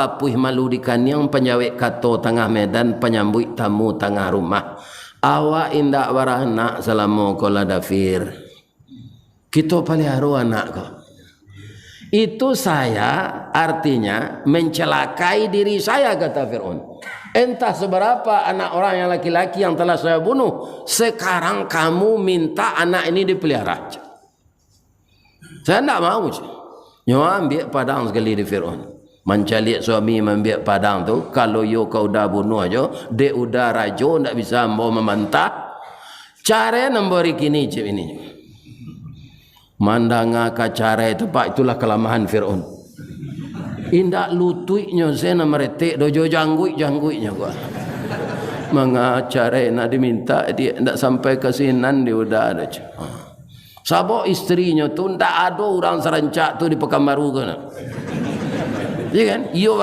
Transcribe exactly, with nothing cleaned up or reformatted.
Lapuih malu di kaniang, panjawek kato tangah medan, panyambuik tamu tangah rumah. Awak indak baranak salamo ko lah, Dafir. Kito paliharo anak ko. Itu saya, artinya, mencelakai diri saya, kata Fir'aun. Entah seberapa anak orang yang laki-laki yang telah saya bunuh, sekarang kamu minta anak ini dipelihara. Saya ndak mau, ceh. Nyo ambiak padang sakali di Fir'aun. Mancaliak suami maambiak padang tu, kalau iyo ka uda bunuah jo, dek uda rajo ndak bisa ambo mamantah. Carai ambo ari kini, ceh bini. Mandanga ka carai tu, Pak, itulah kalamahan Fir'aun. Indak lutuiknyo se nan maretek doh, jo jangguik-jangguiknyo ko. Manga carai nak diminta, dia ndak sampai ka sinan di uda doh, ceh. Ha. Sabab istrinyo tu ndak ado urang sarancak tu di Pakanbaru ko, nah. Iyo kan? Iyo,